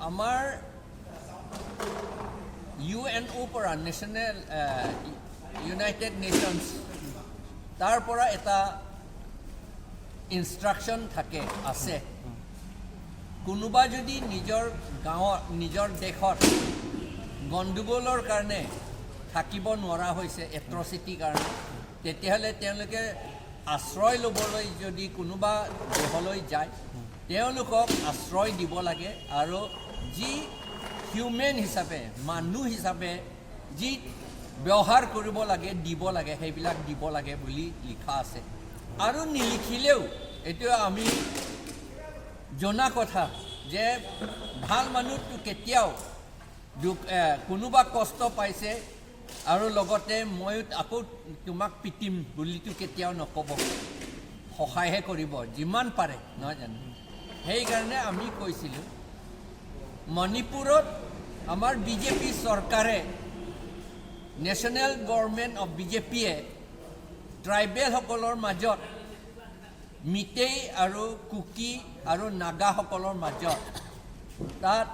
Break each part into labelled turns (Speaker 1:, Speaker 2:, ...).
Speaker 1: আমাৰ ইউএনঅ'ৰ পৰা, national United nations, তাৰ পৰা এটা ইনষ্ট্ৰাকশ্যন থাকে আছে। কোনোবা যদি নিজৰ গাঁৱত, নিজৰ দেশত গণ্ডগোলৰ কাৰণে থাকিব নোৱাৰা হৈছে, এট্ৰচিটিৰ কাৰণে, তেতিয়াহ'লে তেওঁলোকে আশ্ৰয় ল'বলৈ যদি কোনোবা দেশলৈ যায়, তেওঁলোকক আশ্ৰয় দিব লাগে আৰু যি হিউমেন হিচাপে, মানুহ হিচাপে যি ব্যৱহাৰ কৰিব লাগে, দিব লাগে, সেইবিলাক দিব লাগে বুলি লিখা আছে। আৰু নিলিখিলেও এইটো আমি জনা কথা যে ভাল মানুহটো কেতিয়াও দুখ কোনোবা কষ্ট পাইছে আৰু লগতে ময়ো আকৌ তোমাক পিটিম বুলিতো কেতিয়াও নক'ব, সহায়হে কৰিব যিমান পাৰে, নহয় জানো? সেইকাৰণে আমি কৈছিলোঁ, মণিপুৰত আমাৰ বিজেপি চৰকাৰে, নেশ্যনেল গভৰ্ণমেণ্ট অফ বিজেপিয়ে ট্ৰাইবেলসকলৰ মাজত, মিতেই আৰু কুকি আৰু নাগাসকলৰ মাজত তাত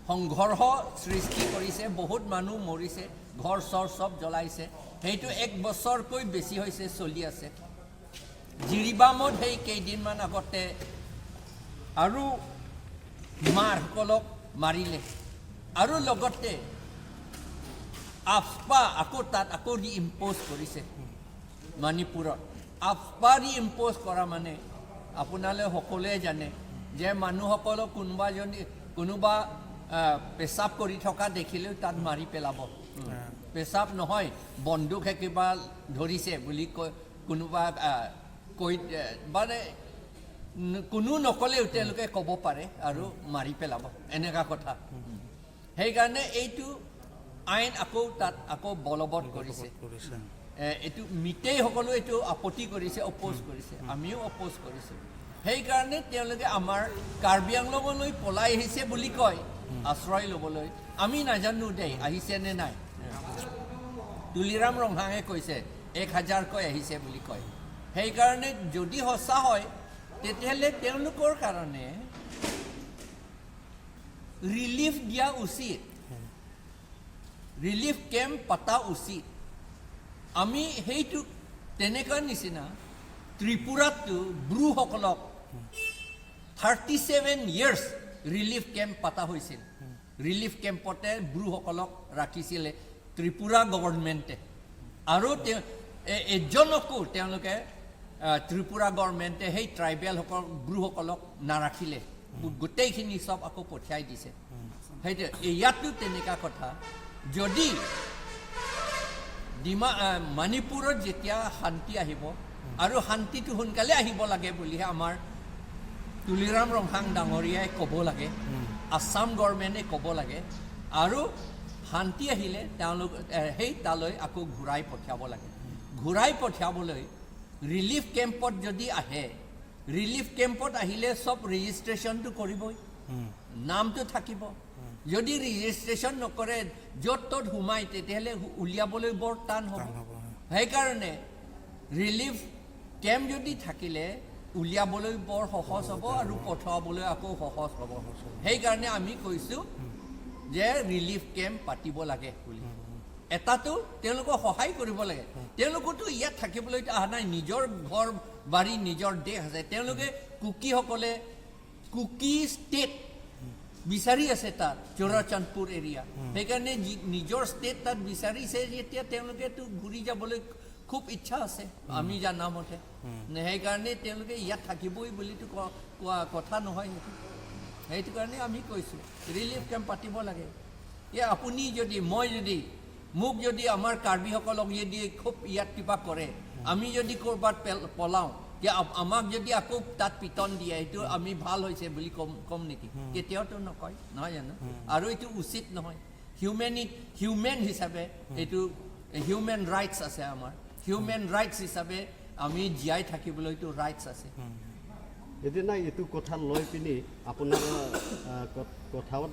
Speaker 1: সংঘৰ্ষ সৃষ্টি কৰিছে। বহুত মানুহ মৰিছে, ঘৰ চৰ চব জ্বলাইছে। সেইটো এক বছৰকৈ বেছি হৈছে চলি আছে। জিৰিবামত সেই কেইদিনমান আগতে আৰু মাৰসকলক মাৰিলে আৰু লগতে আফস্পা আকৌ তাত আকৌ ৰি ইম্প'জ কৰিছে মণিপুৰত। আফস্পা ৰি ইম্প'জ কৰা মানে আপোনালোকে সকলোৱে জানে যে মানুহসকলক কোনোবা যদি কোনোবা পেচাব কৰি থকা দেখিলেও তাত মাৰি পেলাব। পেচাব নহয়, বন্দুকহে কিবা ধৰিছে বুলি কৈ কোনোবা কৈ মানে কোনো নক'লেও তেওঁলোকে ক'ব পাৰে আৰু মাৰি পেলাব, এনেকুৱা কথা। সেইকাৰণে এইটো আইন আকৌ তাত আকৌ বলবৎ কৰিছে।
Speaker 2: কৰিছে।
Speaker 1: এইটো মিতেইসকলেও এইটো আপত্তি কৰিছে, অপ'জ কৰিছে, আমিও অপ'জ কৰিছোঁ। সেইকাৰণে তেওঁলোকে আমাৰ কাৰ্বি আংলঙলৈ পলাই আহিছে বুলি কয় আশ্ৰয় ল'বলৈ। আমি নাজানো দেই আহিছে নে নাই। তুলিৰাম ৰংহাঙে কৈছে 1000কৈ আহিছে বুলি কয়। সেইকাৰণে যদি সঁচা হয়, তেতিয়াহ'লে তেওঁলোকৰ কাৰণে ৰিলিফ দিয়া উচিত, ৰিলিফ কেম্প পতা উচিত। আমি সেইটো তেনেকুৱা নিচিনা ত্ৰিপুৰাততো ব্ৰুসকলক 37 ইয়াৰ্ছ ৰিলিফ কেম্প পতা হৈছিল। ৰিলিফ কেম্পতে ব্ৰুসকলক ৰাখিছিলে ত্ৰিপুৰা গভৰ্ণমেণ্টে আৰু তেওঁ এজনকো তেওঁলোকে ত্ৰিপুৰা গভৰ্ণমেণ্টে সেই ট্ৰাইবেলসকল, ব্ৰুসকলক নাৰাখিলে। গোটেইখিনি চব আকৌ পঠিয়াই দিছে। সেইটো ইয়াতো তেনেকুৱা কথা। যদি মণিপুৰত যেতিয়া শান্তি আহিব, আৰু শান্তিটো সোনকালে আহিব লাগে বুলিহে আমাৰ তুলিৰাম ৰংহাং ডাঙৰীয়াই ক'ব লাগে, আছাম গভৰ্ণমেণ্টে ক'ব লাগে। আৰু শান্তি আহিলে তেওঁলোক সেই তালৈ আকৌ ঘূৰাই পঠিয়াব লাগে। ঘূৰাই পঠিয়াবলৈ ৰিলিফ কেম্পত যদি আহে, ৰিলিফ কেম্পত আহিলে চব ৰেজিষ্ট্ৰেশ্যনটো কৰিবই, নামটো থাকিব। যদি ৰেজিষ্ট্ৰেশ্যন নকৰে, য'ত ত'ত সোমাই, তেতিয়াহ'লে উলিয়াবলৈ বৰ টান হ'ব।
Speaker 2: টান হ'ব, হয়।
Speaker 1: সেইকাৰণে ৰিলিফ কেম্প যদি থাকিলে উলিয়াবলৈ বৰ সহজ হ'ব আৰু পঠোৱাবলৈ আকৌ সহজ হ'ব। সেইকাৰণে আমি কৈছোঁ যে ৰিলিফ কেম্প পাতিব লাগে বুলি। এটাতো তেওঁলোকক সহায় কৰিব লাগে। তেওঁলোকতো ইয়াত থাকিবলৈ অহা নাই। নিজৰ ঘৰ বাৰী, নিজৰ দেশ আছে। তেওঁলোকে, কুকিসকলে কুকি ষ্টেট বিচাৰি আছে তাত চোৰাচান্দপুৰ এৰিয়া। সেইকাৰণে নিজৰ ষ্টেট তাত বিচাৰিছে যেতিয়া তেওঁলোকেতো ঘূৰি যাবলৈ খুব ইচ্ছা আছে আমি জানা মতে। সেইকাৰণে তেওঁলোকে ইয়াত থাকিবই বুলিতো কোৱা কথা নহয় সেইটো। সেইটো কাৰণে আমি কৈছোঁ ৰিলিফ কেম্প পাতিব লাগে। এতিয়া আপুনি যদি, মই যদি, মোক যদি, আমাৰ কাৰ্বিসকলক যদি খুব ইয়াত কিবা কৰে, আমি যদি ক'ৰবাত পলাওঁ, এতিয়া আমাক যদি আকৌ তাত পিটন দিয়ে, সেইটো আমি ভাল হৈছে বুলি ক'ম নেকি? কেতিয়াওতো নকয়, নহয় জানো? আৰু এইটো উচিত নহয়। হিউমেন হিচাপে এইটো হিউমেন ৰাইটছ আছে আমাৰ। হিউমেন ৰাইটছ হিচাপে আমি জীয়াই থাকিবলৈতো ৰাইটছ আছে।
Speaker 3: এদিনা এইটো কথা লৈ পিনি আপোনাৰ কথাত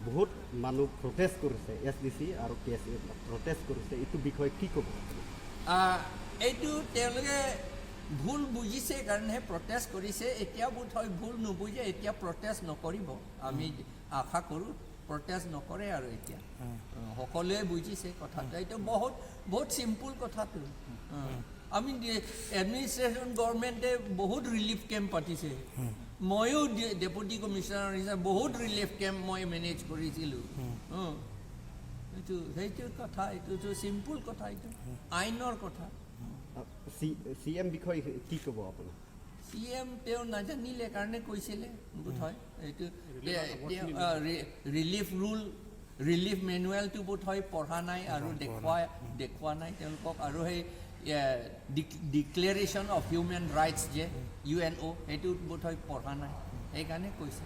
Speaker 3: বহুত মানুহ প্ৰটেষ্ট কৰিছে, এছডিচি আৰু কেএছএ প্ৰটেষ্ট কৰিছে। এইটো বিষয়ে কি ক'ব?
Speaker 1: এইটো তেওঁলোকে ভুল বুজিছে কাৰণেহে প্ৰটেষ্ট কৰিছে। এতিয়া বোধ হয় ভুল নুবুজে, এতিয়া প্ৰটেষ্ট নকৰিব। আমি আশা কৰোঁ প্ৰটেষ্ট নকৰে আৰু এতিয়া সকলোৱে বুজিছে কথাটো। এইটো বহুত বহুত চিম্পুল কথাটো। আমি এডমিনিষ্ট্ৰেশ্যন গভৰ্ণমেণ্টে বহুত ৰিলিফ কেম্প পাতিছে। ময়ো ডেপুটি কমিশ্যনাৰ হিচাপে বহুত ৰিলিফ কেম্প মই মেনেজ কৰিছিলোঁ। এইটো সেইটো কথা, এইটোতো চিম্পুল কথা, এইটো আইনৰ কথা।
Speaker 3: চি এম বিষয়ে কি ক'ব আপুনি?
Speaker 1: চি এম তেওঁ নাজানিলে কাৰণে কৈছিলে বোধহয়। এইটো ৰিলিফ ৰুল, ৰিলিফ মেনুৱেলটো বোধহয় পঢ়া নাই আৰু দেখুওৱা নাই তেওঁলোকক। আৰু সেই ডিক্লেৰেশ্যন অফ হিউমেন ৰাইটছ যে ইউএনঅ', সেইটো বোধহয় পঢ়া নাই, সেইকাৰণে কৈছে।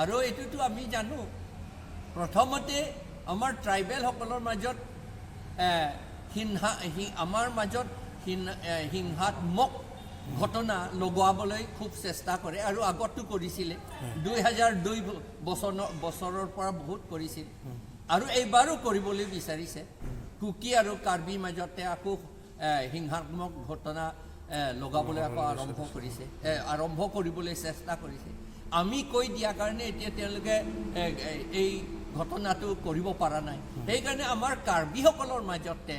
Speaker 1: আৰু এইটোতো আমি জানো, প্ৰথমতে আমাৰ ট্ৰাইবেলসকলৰ মাজত আমাৰ মাজত হিংসাত্মক ঘটনা লগোৱাবলৈ খুব চেষ্টা কৰে আৰু আগতো কৰিছিলে। 2002 বছৰৰ পৰা বহুত কৰিছিল আৰু এইবাৰো কৰিবলৈ বিচাৰিছে। কুকি আৰু কাৰ্বি মাজতে আকৌ হিংসাত্মক ঘটনা লগাবলৈ আকৌ আৰম্ভ কৰিছে, আৰম্ভ কৰিবলৈ চেষ্টা কৰিছে। আমি কৈ দিয়াৰ কাৰণে এতিয়া তেওঁলোকে এই ঘটনাটো কৰিব পৰা নাই। সেইকাৰণে আমাৰ কাৰ্বিসকলৰ মাজতে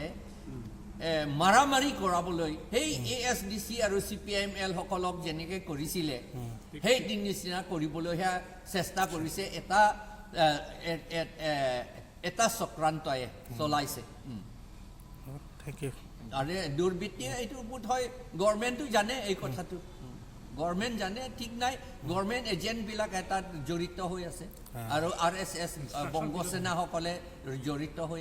Speaker 1: মাৰামাৰি কৰাবলৈ সেই এএছডিচি আৰু চিপিআইএম এল সকলক যেনেকৈ কৰিছিলে, সেই নিচিনা কৰিবলৈহে চেষ্টা কৰিছে। এটা এ, এ- এ- এ- এটা চক্ৰান্তই চলাইছে।
Speaker 2: Thank you.
Speaker 1: আৰু দুৰ্বৃত্তিয়ে এইটো বোধ হয় গভৰ্ণমেণ্টো জানে এই কথাটো, গভৰ্ণমেণ্ট জানে। ঠিক নাই, গভৰ্ণমেণ্ট এজেণ্টবিলাক এটাত জড়িত হৈ আছে আৰু আৰএছএছ, বংগসেনাসকলে জড়িত হৈ